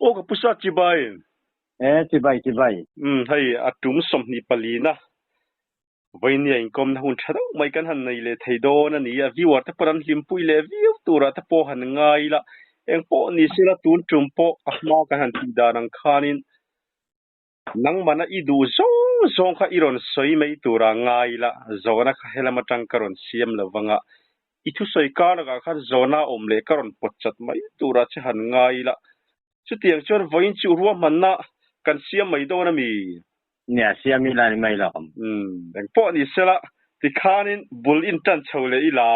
Aw ka pu sa chibai. E chibai chibai. Umm hei a tum 24 na vawinia inkawmna hun tha deuh mai kan han nei leh thei dawn a ni a, viewer te pawh an hlimpui leh viau turah te pawh han ngai ila, eng pawh ni sela tun tum pawh a hma kan han tih dan ang khanin Nangmana i duh zawng zawng kha i rawn sawi mai tura ngai ila, zawhna kha helam atang ka rawn siam lo vanga, i thusawi kar lakah khan zawhna a awm leh ka rawn pawt chat mai tura che han ngai ila. Chutiang chuan vawiin chu ruahmanna kan siam mai dawn a mi? Nia, siam ila ni mai lo. Umm, engpawh ni sela, tikhanin bul intan chho leh ila.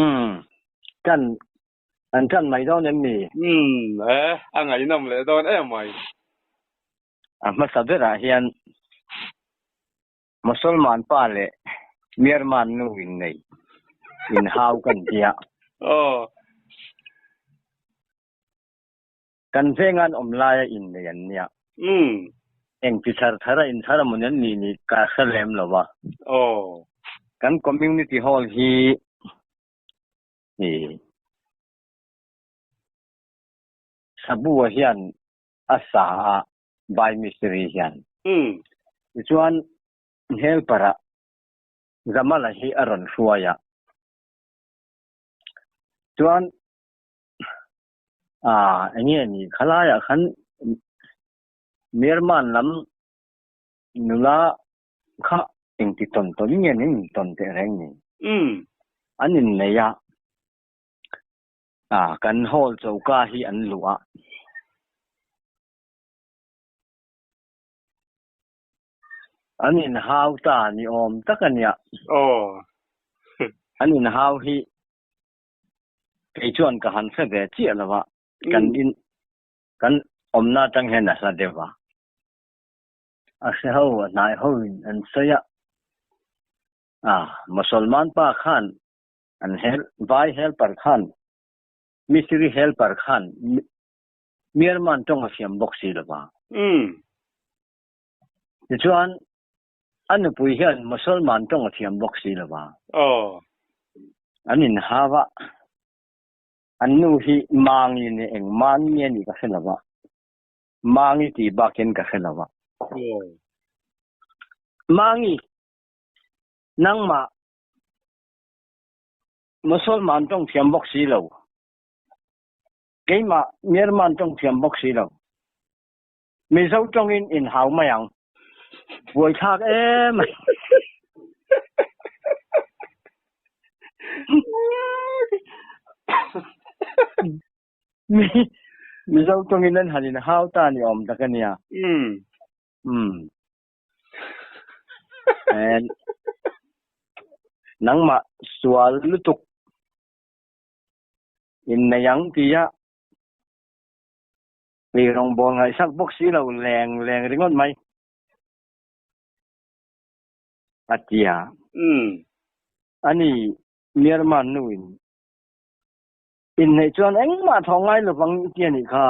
Umm, kan An ṭan mai dawn em ni? Umm, e, a ngaihnawm leh dawn em mai. A hmasa berah hian Mosolman pa leh Myanmar nu innei inhau kan tia. Aw. Kan vengan awm laia innei an nia. Umm. Eng ti thar thar a inthar a mawn an nih ni ka hre lem lo a. Aw. Kan community hall hi Hi Sabu-a hian a sa a, Bai Mistiri hian. Tichuan helper-ah Zamala hi a rawn hruai a. Chuan ah eng nge ni khalaiah khan Myanmar lam nula Kha engti tawn tawn nge an in tawn teh reng ni? An innei a, ah kan hall choka hi an luh a. An inhau ta ni awm tak a nia. An inhau hi kei chuan ka han hre ve chiah lo a, kan in kan awmna atang hian a hla deuh a. A hre ho, a hnai ho in an sawi a, ah Mosolman pa khan an hel, vai helper khan, mistiri helper khan Myanmar tawng a siam bawk si lo va. Tichuan a nupui hian Mosolman tawng a thiam bawk si lo va. An inhau a, an nu hi Mangi ni eng Mangi nge nih ka hre lo va. Mangi tih bakin ka hre lo a. Mangi, nangmah Mosolman tawng thiam bawk si lo, keimah Myanmar tawng thiam bawk si lo, Mizo tawngin inhau mai ang. Buaithlak em mai. Mi Mizo tawngin an han inhau ta ni awm tak a nia. Umm. And nangmah sual lutuk innei ang tia mi rawngbâwl ngaihsak bawk si lo leng leng ringawt mai a tia. Ani Myanmar nuin Inneih chuan engmah thaw ngai lo vang i ti a nih kha.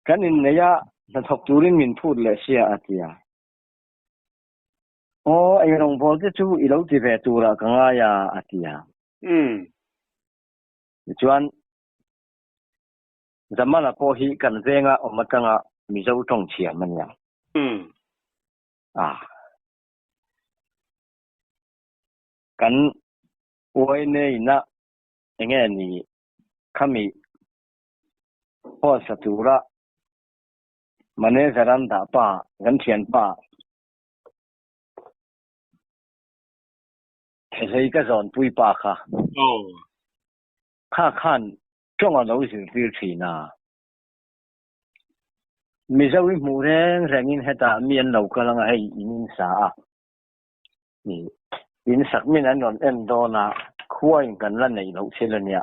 Kan inneih a, hnathawk turin min phut leh sia a ti a. Aw, eirawngbawl te chu i lo ti ve turah ka ngai a, a ti a. Tichuan, Zamana pawh hi kan venga awm atanga Mizo tawng thiam a nia. Ah. Kan uaineiina enge ni khami hawlsa tura manager an dah pa kan thianpa Thehlei ka zawnpui pa kha kha khan tawng a lo zirtir thin a. Mizo i hmuh reng rengin hetah mi an lo kal anga hei in insa a. In sak min an rawn en dawn a, khua in kan la neih loh thil a nia.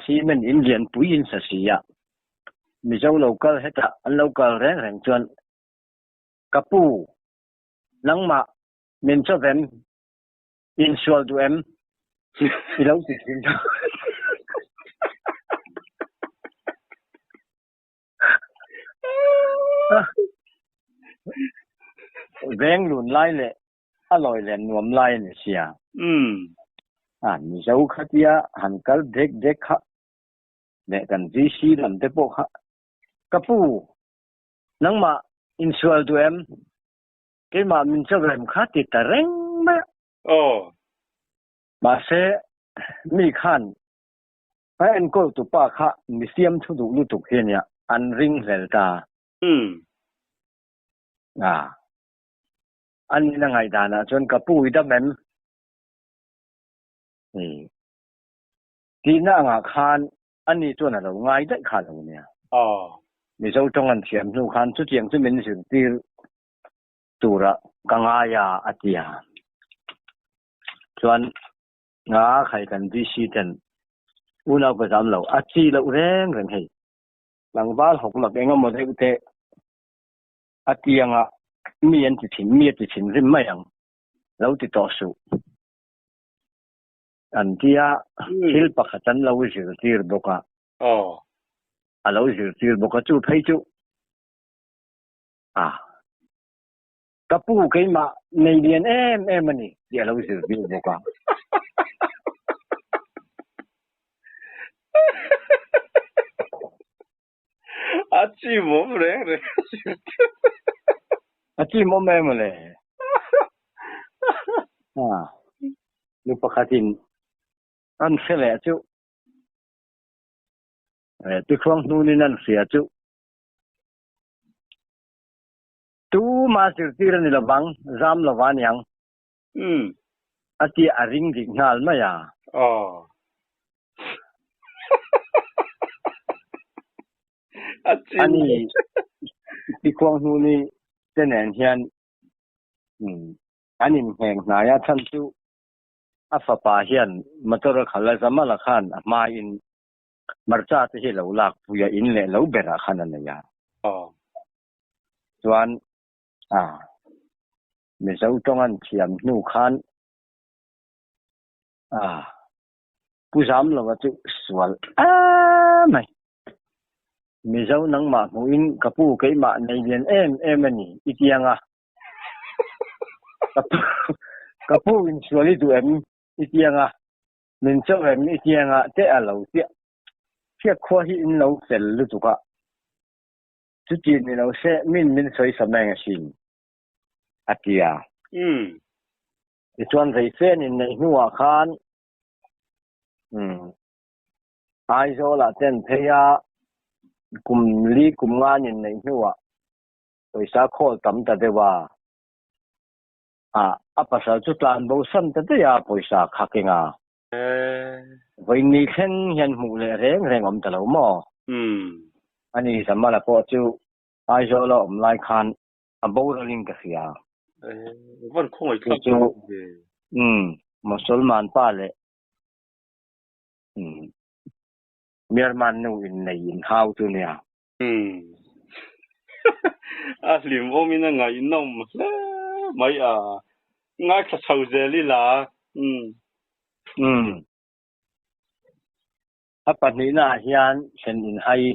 Cement in lianpui in sa si a, Mizo lo kal hetah an lo kal reng reng chuan ka pu, nangmah min chawp em? Insual duh em? I lo ti thin. Veng lun lai leh a lawi len nuam lai a ni sia. Umm. A Mizo khatia han kal dek dek kha leh kan VC lam te pawh kha ka pu nangmah insual duh em? Keimah min cho em kha ti ta reng mai a. Aw. Mahse mi khan a enkawl tu pa kha mi siam thu duh lutuk hi ania an ring hlel ta. Umm. A. An in a ngaihdanah chuan ka pu i dam em? Ih. Tihna angah khan ani chuan a lo ngai daih kha lo nia. Aw. Mizo tawng an thiam hnu khan chutiang chu min zirtir tura ka ngai a, a ti a. Chuan nga khai kan VC ten unau ka zam lo, a chi loh reng reng hei. Tlangval hawk lak eng emaw deuh te a tianga mi an ti thin, mi a ti thin rim mai ang, lo ti tawh suh. An tia thil pakhat an lo zirtir bawk a. Aw. A lo zirtir bawk a, chu phei chu a ka pu keimah nei lian em em a ni tih a lo zirtir bawk a. A chimawm reng reng a zirtir. A chimawm em le. Nu pakhatin an hre leh chu Tikhuang hnunin an hria chu tuma zirtir a ni lovang, zam lova aniang. A ti a ring dik nghal mai a. Aw. A chi. Ani Tikhuang hnuni te nen hian an inheng hnai a, chhan chu a fapa hian motor a khalh a, Zamala khan a hmain hmarcha te hi lo lak pui a, in leh lo berah khan a nei a. Aw. Chuan a Mizo tawng an thiam hnu khan a Pu Zamlova chu sual emai. Mizo nangmah hmuhin ka pu keimah nei lian em em a ni i tiang a. Ka pu ka pu insual i duh em i tiang a, min cho em i tiang a te a lo chiah. Hriat khua hi in lo fel lutuk a. Chuti ni lo se min min sawi sa mai asin a ti a. Tichuan Reifen inneih hnuah khan Aizawlah ten phei a kum li kum nga an inneih hnuah pawisa khawl tam ta deuh a, a pasal chu tlan bo san ta daih a pawisa kha keng a. Vawiin thleng hian hmuh leh reng reng awm ta lo maw? Ani Zamala pawh chu Aizawla awm lai khan a boral in ka hria. Van khawngaih thlak chu Musalman pa leh Myanmar nu in nei in hau chu nia. A hlimawm in a ngaihnawm hle mai a, ngaithla chho zel ila. A pahnihna ah hian thlen in hai.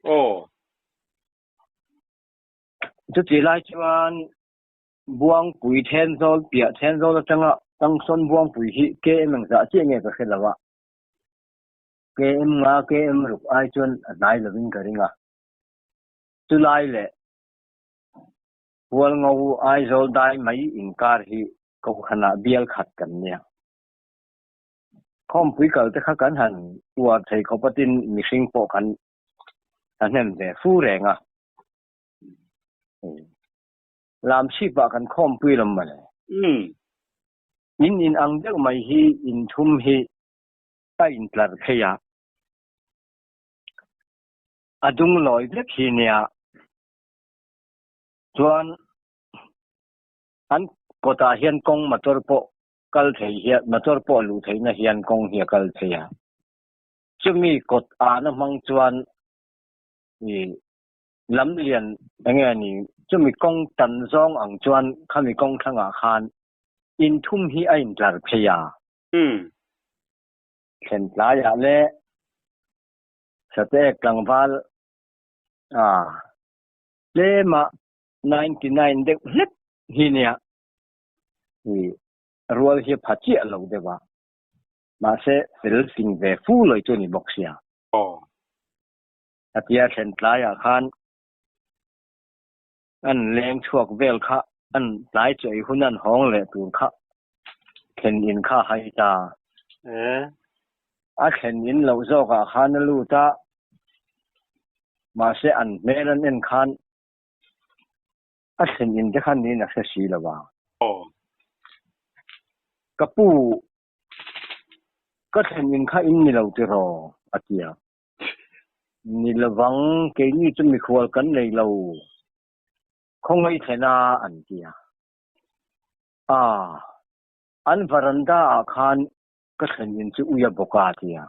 Aw. Chutih lai chuan Buangpui Thenzawl piah Thenzawl atanga Tangsawn Buangpui hi KM engzah chiah nge ka hre lo a, KM nga KM ruk ai chuan a hnai lovin ka ring a. Chulai leh Hualngo Aizawl dai mai inkar hi Kohhranah bial khat kan nia. Khawmpui kal te kha kan han uar thei khawp atin mihring pawh kan thahnem ve fu reng a. Lam chhipah kan khawmpui lo mawle. In in ang deuh mai hi in thum hi a intlar phei a. A dung lawi vek hi nia. Chuan an kawtah hian kawng motor pawh kal thei hian motor pawh luh theihna hian kawng hi a kal thei a. Chumi kawt ahna hmang chuan ih lam lian eng nge ni chumi kawng tan zawng ang chuan khami kawng thlangah khan in thum hi a intlar phei a. Thlen tlaiah leh Sateek tlangval a tlema 99 deuh hlek hi nia. Ih. Rual hi a pha chiah lo deuh a, mahse fel fing ve fu lawih chu a ni bawk sia. A tia thlen tlaiah khan an leng chhuak vel kha an tlai chawi hun an hawng leh tur kha thlen in kha a hai ta. A thlen in loh zawkah khan a lut a, mahse an hmel an en khan A thlen in te khan niin a hre si lo a. Ka pu, ka thlen in kha in ni lo tiraw? a ti a. Ni lovang, keini chu mikhual kan nei lo. Khawngaih thlen a, an ti a. A, an varanda ah khan ka thlen in chu ui a bawk a, a ti a.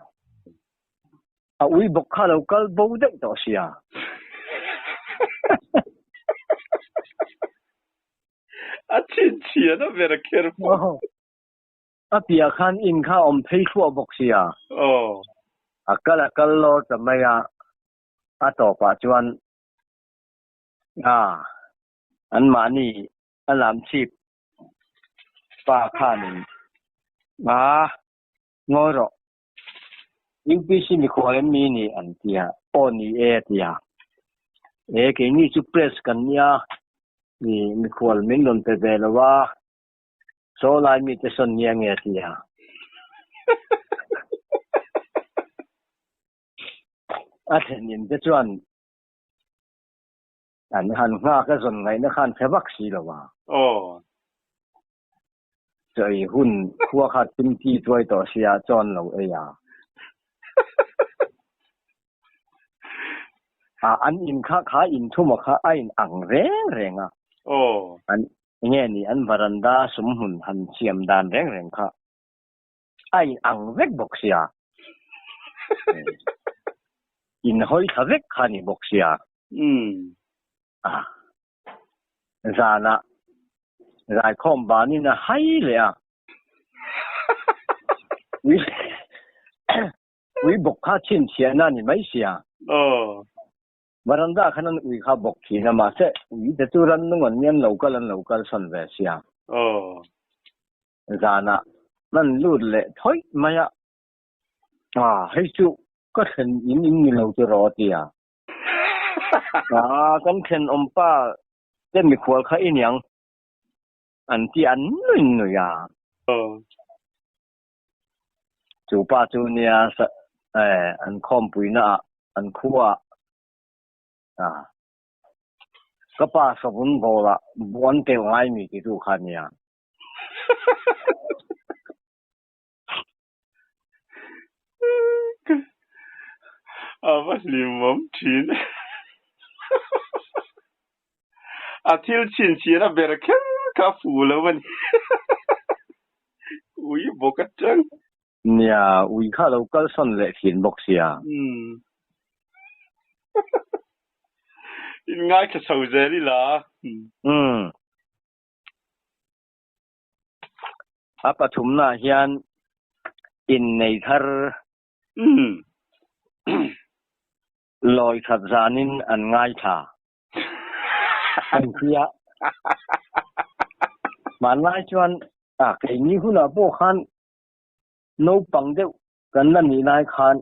A ui bawk kha a lo kal bo daih tawh sia. A chhinchhian a ber kher pawh. A piah khan in kha a awm phei thluah bawk sia. A kal a kal lawr ta mai a, a tawpah chuan a anmahni a lam chhip pa khanin a ngawi rawh. UPC mikhual em mi ni an ti a, aw ni e a ti a. E keini chu press kan nia i mikhual min rawn pe ve lo a, saw lai mite sawn nia nge a ti a. A thlen in te chuan An han nghak a zawn ngaihna khan hre vak si lo a. Aw. Chawi hun khua kha thimti tuai tawh sia chawn lo ei a. A an in kha kha in thuma kha a in ang reng reng a. Aw. An enge ni an varanda sumhmun han siam dan reng reng kha a in ang vek bawk sia. In hawi thla vek kha ni bawk sia. A zanah zaikhawm banin a hai leh a. Ui ui bawk kha chhinchhiahna a ni mai sia. Varanda khan an ui kha bawk thin a, mahse ui te chu rannung an nia an lo kal an lo kal sawn ve sia. Zanah an lut leh thawih mai a, a hei chu ka thlen in in ni lo tiraw a ti a. A kan thenawm pa te mikhual kha i niang an ti an nui nui a. Chu pa chu nia an khawmpuina ah an khua ah ka pa savun bowl ah buan teuh ngai mi ti tu kha nia. A va hlimawm thin. A thil chhinchhian a ber kher kha a fu lo a ni. Ui bawk atang. Nia, ui kha lo kal sawn leh thin bawk sia. Umm. In ngaithla chho zel ila. Umm. A pathumnaah hian innei thar lawi that zanin an ngaithla an ti a. Hmanlai chuan a keini hunah pawh khan naupang deuh kan la nih lai khan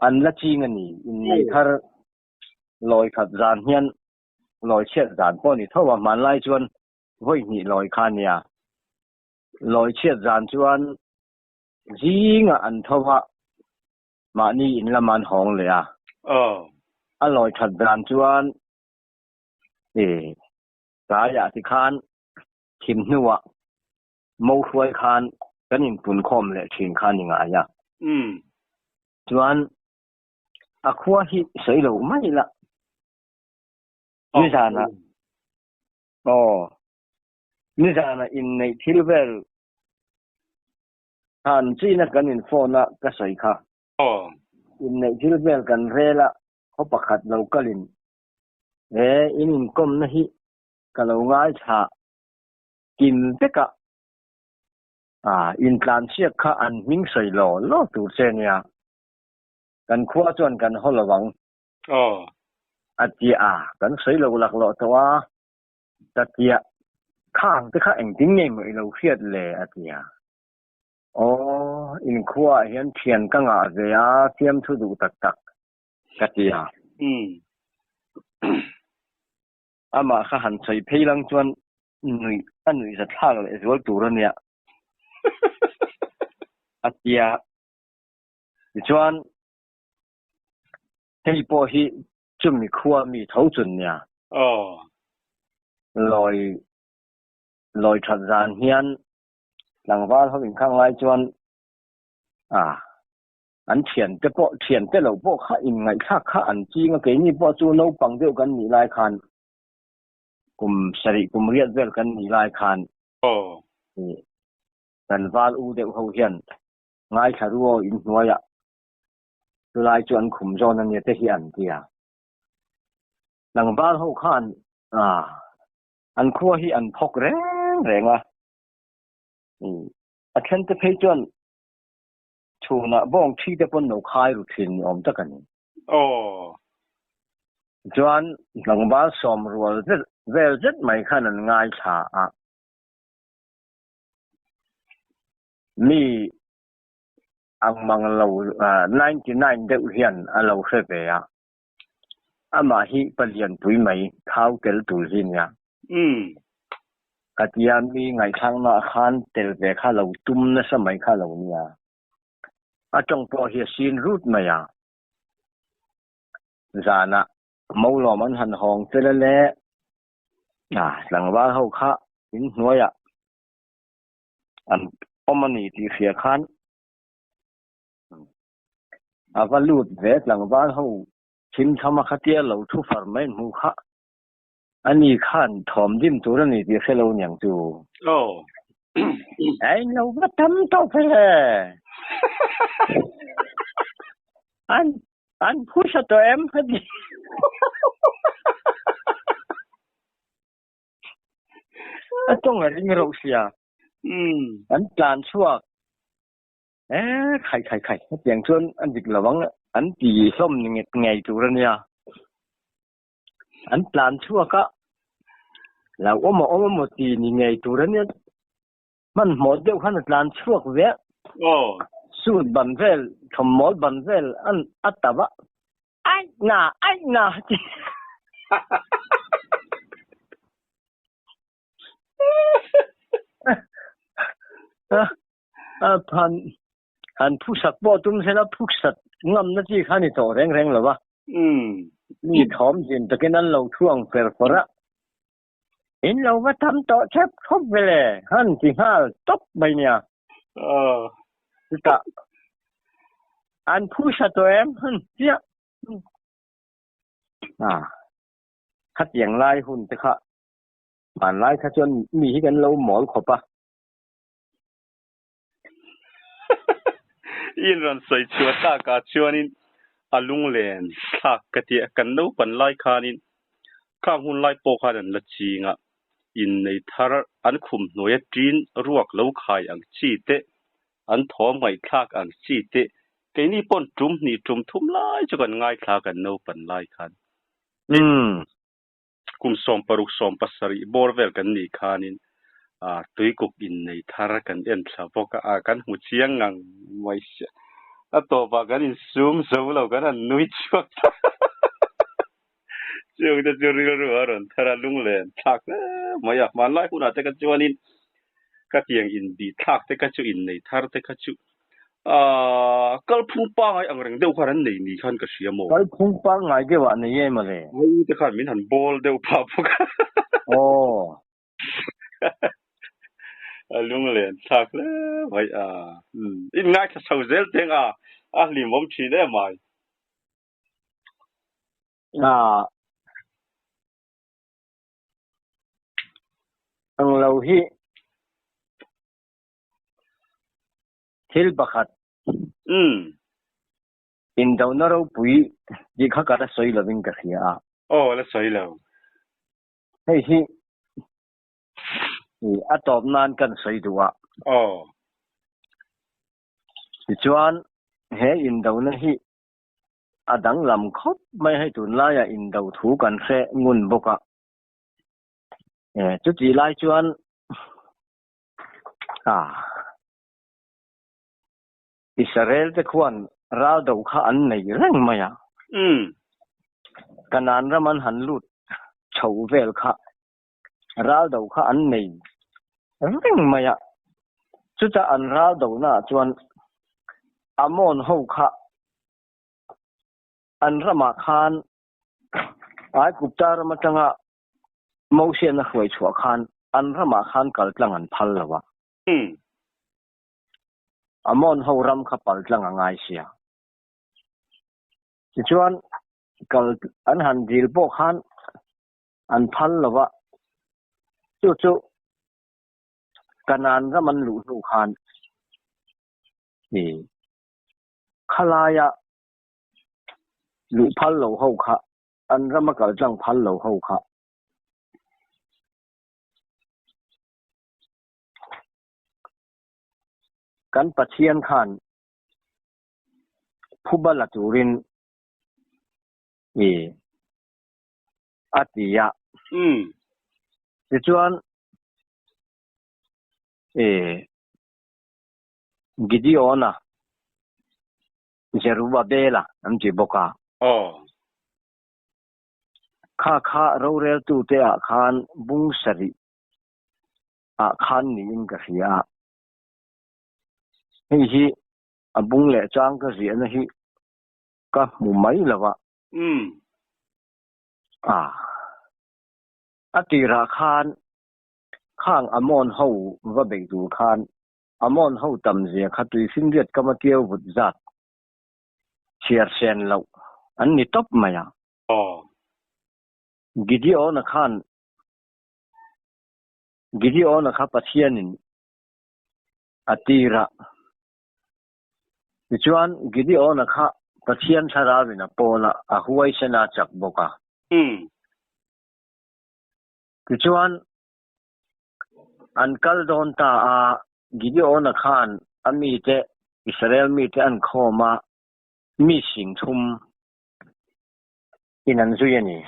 an la ching a ni. Innei thar lawi that zan hian lawi chhiat zan pawh a ni tho a, hmanlai chuan vawi hnih lawi kha a nia. Lawi chhiat zan chuan zingah an tho a, mahni in lama an hawng leh a. A lawi that zan chuan i tlaiah tikhan thim hnuah mo hruai khan kan inpunkhawm leh thin kha a ni ngai a. Chuan a khua hi sawi loh mai la. Nizanah aw nizanah inneih thil vel han china kan in phone a ka sawi kha. Inneih thil vel kan rel a khaw pakhat lo kalin he in inkawmna hi ka lo ngaithla kim vek a, ah intlansiak kha an hming sawi law law tur che nia. Kan khua chuan kan haw lo ang. Aw. A tia a, kan sawi lo laklawh tawh a, ka tia. Khang te kha engtin nge maw i lo hriat le? a ti a. Aw, inkhuaah hian thian ka ngah ve a, fiamthu duh tak tak ka ti a. Amah kha han sawi phei lang chuan nuih a nuih zathlak leh zual tur a nia a ti a. Tichuan, hei pawh hi chumi khua mi tho chun nia. Lawi lawi that zan hian tlangval ho inkhang lai chuan a an thiante pawh thiante lo pawh kha inngaihthlak kha an ching a, keini pawh chu naupang deuh kan nih lai khan kum sarih kum riat vel kan nih lai khan kan val u deuh ho hian ngaithla ru aw inhnuaiah chulai chu an khum zawn ania te hi an ti a. Tlangval ho khan an khua hi an phawk reng reng a, a then te phei chuan chhunah bawng thi te pawn lo khai ru thin ni awm tak a ni. Aw. Chuan tlangval sawm rual vel zet mai khan an ngaithla a. Mi ang mang lo 99 deuh hian a lo hre ve a. Amah hi palianpui mai thau tel tur hi nia. Ka tia mi ngaihthlakna ah khan tel ve kha lo tum nasa mai kha lo nia. A tawng pawh hi a sin rut mai a. Zanah Molawm an han hawng fel a le. Tlangval ho kha in hnuaiah an awm a ni tih hria khan a va lut ve tlangval ho thim tham a khatia lo thu far mai hmu kha ani khan thawm dim tur a ni tih hre lo niang chu. Aw. Ei lo va tam tawh fe le. An an phusa tawh em heti. A tawng a ring reuh sia. An tlan chhuak. E khai khai khai hetiang chuan a dik lo ang an ti hlawm ni nget ngei tur a nia. An tlan chhuak a, lo awm a awm a maw ti ni ngei tur a nia. Hmanhmawh deuh khan a tlan chhuak ve a. Suit ban vel, thawmhnaw ban vel an a tap a. Aih na, aih na ti. Han han phusak pawh tum sela phusak ngamna chi kha ni tawh reng reng lo va. Mi thawm zin takin an lo thu ang fer fawr a. In lo va tam tawh thep thawp ve le, han ti nghal tawp mai nia. Chutah an phusa tawh em han chiah. Khatiang lai hun te kha hmanlai kha chuan mi hi kan lo mawl khawp a. In rawn sawi chhuah takah chuanin a lunglen thlak ka ti a, kan naupan lai khanin khang hun lai pawh khan an la ching a, innei thar an khum hnuaia ṭin ruak lo khai ang chi te, an thawm ngaihthlak ang chi te, keini pawn ṭum hnih ṭum thum lai chu kan ngaithla kan naupan lai khan. Kum 16 17 bawr vel kan nih khanin tuikuk innei thar kan en thla bawk a, kan hmu chiang ngang mai sia. A tawpah kan insum zo lo, kan han nui chhuak ta. Chung te chu rilru a rawn thar a, lunglen thlak hle mai a. Hmanlai hunah te kha chuanin ka tiang inbih thlak te kha chu innei thar te kha chu Aaa, kalphung pangngai ang reng deuh khan an nei ni khan ka hria maw? Kalphung pangngai deuh ah nei em ale? A u te khan min han bawl deuh phah bawk a. Aw. A lunglen thlak hle mai a. Umm, in ngaithla chho zel teng a, a hlimawm thin em ai. Aa. Ang lo hi. Thil pakhat. Umm. Indona ropui tih kha ka la sawi lovin ka hria a. Aw, la sawi lo. Hei hi a tawp nan kan sawi duh a. Aw. Tichuan, he indona hi a danglam khawp mai hei tunlaiah indo thu kan hre ngun bawk a. Chutih lai chuan. A. Israel te khuan ral do kha an nei reng mai a. Kanaan ram an han lut chho vel kha ral do kha an nei reng mai a. Chutah an ral do naah chuan Amon ho kha an ramah khan Aigupta ram atanga Mosian a hruai chhuah khan an ramah khan kal tlang an phal lo a. Amon ho ram kha pal tlang a ngai sia. Tichuan kal an han dil pawh khan an phal lo a, chu chu Kanaan ram an luh hnu khan i khalaia luh phal lo ho kha an rama kal tlang phal lo ho kha Kan Pathian khan phuba la turin i a ti a. Tichuan i Gideon-a, Zerubbabel-a an ti bawk a. Kha kha roreltute ah khan bung sarih ah khan niin ka hria a. Hei hi a bung leh chang ka ziahna hi ka hmu mai lo a. A a tirah khan khang Amon ho va bei tur khan Amon ho tam zia kha tuifinriat kama tiau vut zat chhiar sen loh an ni tawp mai a. Gideon-a khan Gideon-a kha Pathianin a tir a. Tichuan, Gideon-a kha Pathian thlarauin a pawl a, a huaisen a chak bawk a. Tichuan, an kal dawn ta a, Gideon-a khan a mite, Israel mite an khawm a, mi singthum in an zui a ni.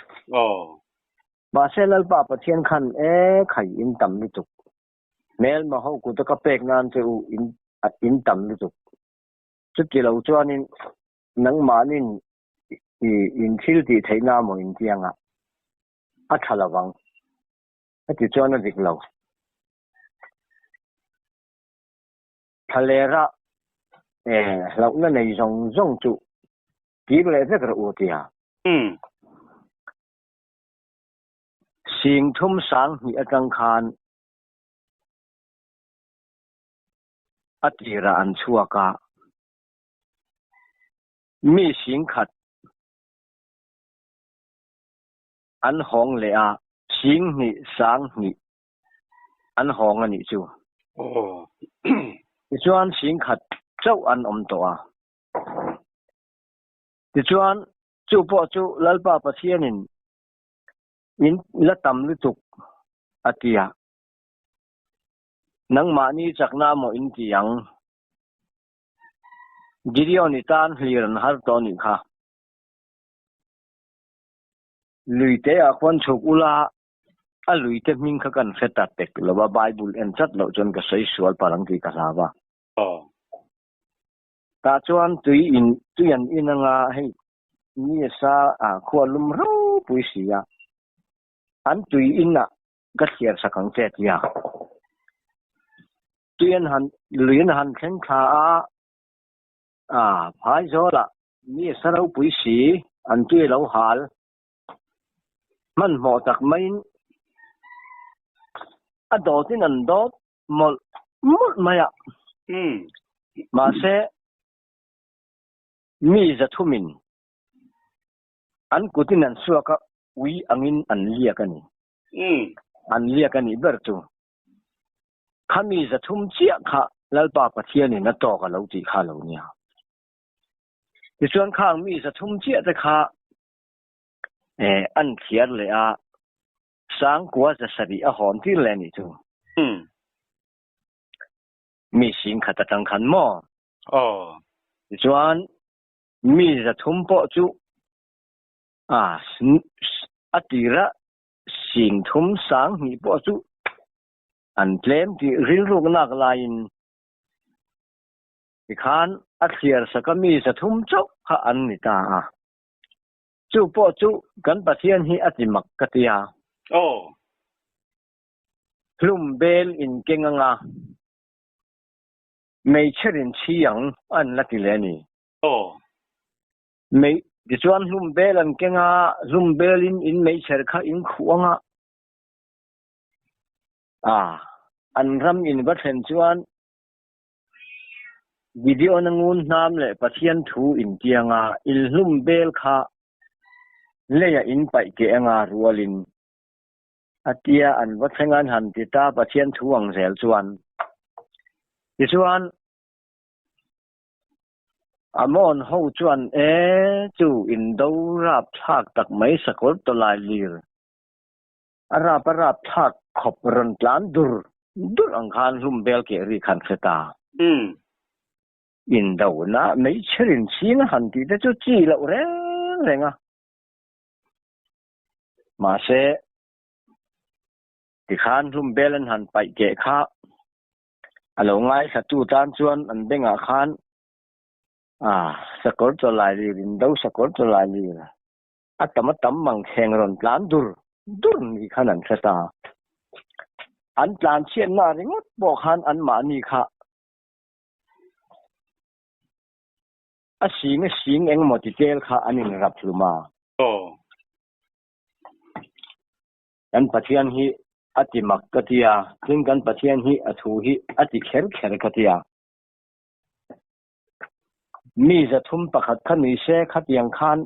Mahse Lalpa Pathian khan e khai in tam lutuk. Hmelma ho kuta ka pek nan che u in in tam lutuk. Chuti lo chuanin nangmahnin i in thil tih theihna maw in tianga a tha lovang. Heti chuan a dik lo. Thlalera e hlauhna nei zawng zawng chu kir leh vek rawh u tia. Sing thum sang hnih atang khan a tirah an chhuak a, mi sing khat an hawng leh a, sing hnih sang hnih an hawng a nih chu. Tichuan sing khat chauh an awm tawh a. Tichuan chu pawh chu Lalpa Pathianin in la tam lutuk a ti a, Nangmahni chakna maw in ti ang? Gideon i tan hlir an har tawh nih kha. Luite ah khuan chhuk ula, a luite hming kha kan hre ta tek lo a, Bible en chat loh chuan ka sawi sual palh ang tih ka hlau a. Tah chuan tui in tui an in anga hei ni a sa ah khua lum ropui si a, an tui in ah ka thliar sak ang che tia. Tui an han lui an han thleng thla a, ah phaizawl ah ni a sa ropui si an tui a lo hal hmanhmawh tak maiin a dawt in an dawt mawlh mawlh mai a. Mahse, mi zathumin an kutin an suak a, ui angin an liak a ni. An liak a nih ber chu. Kha mi zathum chiah kha Lalpa Pathianin a tawk a lo tih kha a lo nia. Tichuan khang mi zathum chiah te kha an thliar leh a, Sangkua zasarih a hawn tir leh a nih chu. Mi sing khat atang khan maw? Tichuan mi zathum pawh chu a a tira sing thum sang hnih pawh chu An tlem tih rilruk nak laiin tikhan a thliar saka mi 300 chauh kha an ni ta a. Chu pawh chu kan Pathian hi a ti mak ka ti a. Aw. Hlum bel in keng anga meichher in chhi ang an la ti leh a ni. Aw. Mei tichuan hlum bel an keng a, hlum belin in meichher kha in khuh anga a, an ram in va thlen chuan Gideon-a ngun hnam leh Pathian thu intianga inhlum bel kha leiah in paih keh anga rualin a tia an va thleng an han ti ta Pathian thu ang zel chuan. Tichuan, Amon ho chuan e chu indo rapthlak tak mai sakawr tawlai lir A rap a rap thlak khawp rawn tlan dur dur ang khan hlum bel keh ri khan hre ta. Indona meichher in chhing a han tih te chu chi loh reng reng a. Mahse, tikhan hlum bel an han paih keh kha a lo ngaithla tu tan chuan an bengah khan a sakawr chawlai lir indo sakawr chawlai lir A tam a tam mang thleng rawn tlan dur dur ni khan an hre ta. An tlan chhiatna ringawt pawh khan anmahni kha a sing a sing engemaw ti tel kha an inrap hlum a. Aw. Kan Pathian hi a ti mak ka ti a, tin kan Pathian hi a thu hi a ti kher kher ka ti a. Mi 301 kha ni se khatiang khan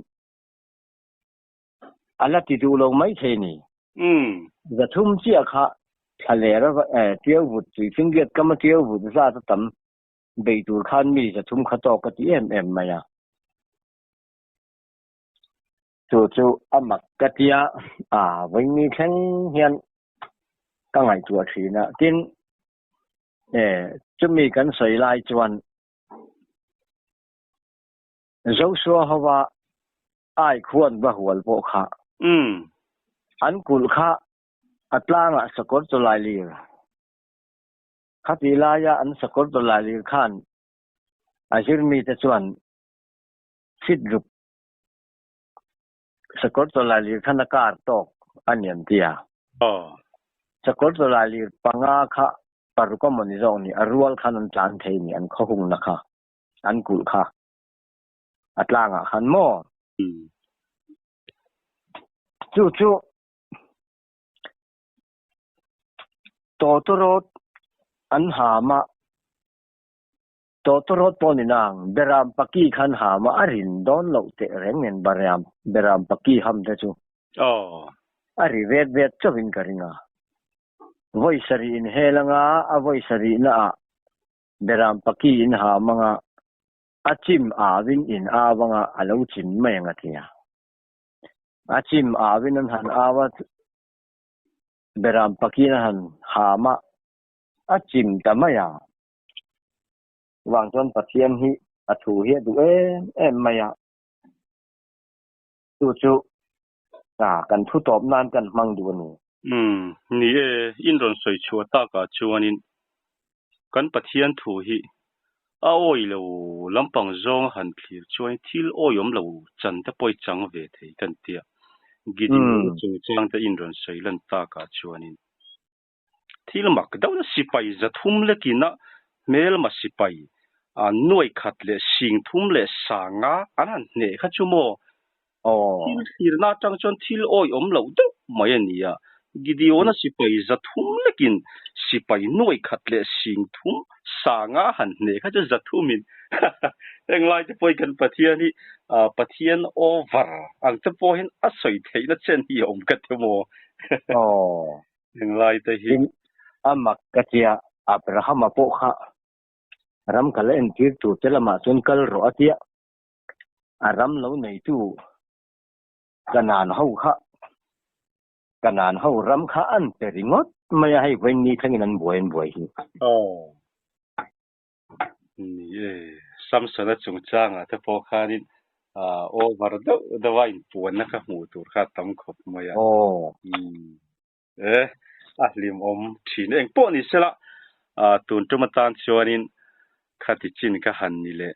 a la ti duh lo mai thei ni. 300 chiah kha thla ler a tiau vut tui fingriat kam a tiau vut zat a tam bei tur khan mi 300 kha tawk ka ti em em mai a. Chu chu a mak ka tia a vawiin thleng hian ka ngaihtuah thin a. Tin, chumi kan sawi lai chuan Joshua hova ai khuan va hual pawh kha an kulh kha a tlangah sakawr chawlai lir khatih laia an sakawr chawlai lir khan a zirmite chuan fit ruk sakawr chawlai lir khan a kar tawk a ni an ti a. Sakawr chawlai lir panga kha paruk emaw ni zawk ni a rual khan an tlan thei ni an khawhungna kha an kulh kha a tlangah khan maw? Chu chu tawtawrawt an ham a, tawtawrawt pawh ni nang beram paki khan ham a, a rin dawn loh teh reng nen beram beram paki ham te chu a ri vet vet chauhin ka ring a. Vawi sarih in hel anga a vawi sarihna ah Beram paki in ha manga a chim awin in au anga a lo chim mai ang a ti a. A chim awin an han au a, beram paki in a han ham a, a chim ta mai a. Chuvang chuan Pathian hi a thu hi a duh em em mai a. Chu chu kan thu tawp nan kan hmang duh a ni. Umm, ni e, in rawn sawi chhuah takah chuanin kan Pathian thu hi a awi lo lampang zawnga han thlir chuan thil awiawm lo chan te pawh i chang ve thei kan tia. Gideon chungchang te in rawn sawi lan takah chuanin thil mak deuhna sipai 300 lekina hmelma sipai 10,035 an han hneh kha chu maw? Thil thlirna atang chuan thil awiawm loh deuh mai a ni a. Gideon-a sipai 300 lekin sipai 10,035 han hneh kha chu zathumin henglai te pawhin kan Pathian hi Pathian over ang te pawhin a sawi theihna chen hi a awm ka ti maw? Henglai te hi. A mak ka tia Abraham-a pawh kha ram ka la entir tur te lamah chuan kal rawh a tia. A ram lo neitu Kanan ho kha Kanan ho ram kha an pe ringawt mai a, hei vawiin ni thlengin an buai an buai hi. Aw. Ni e, Samson-a chungchangah te pawh khanin over deuh deuh a inpuanna kha hmuh tur kha a tam khawp mai a. Aw. E. A hlimawm thin eng pawh ni sela tun tum atan chuanin khati chin ka han ni leh.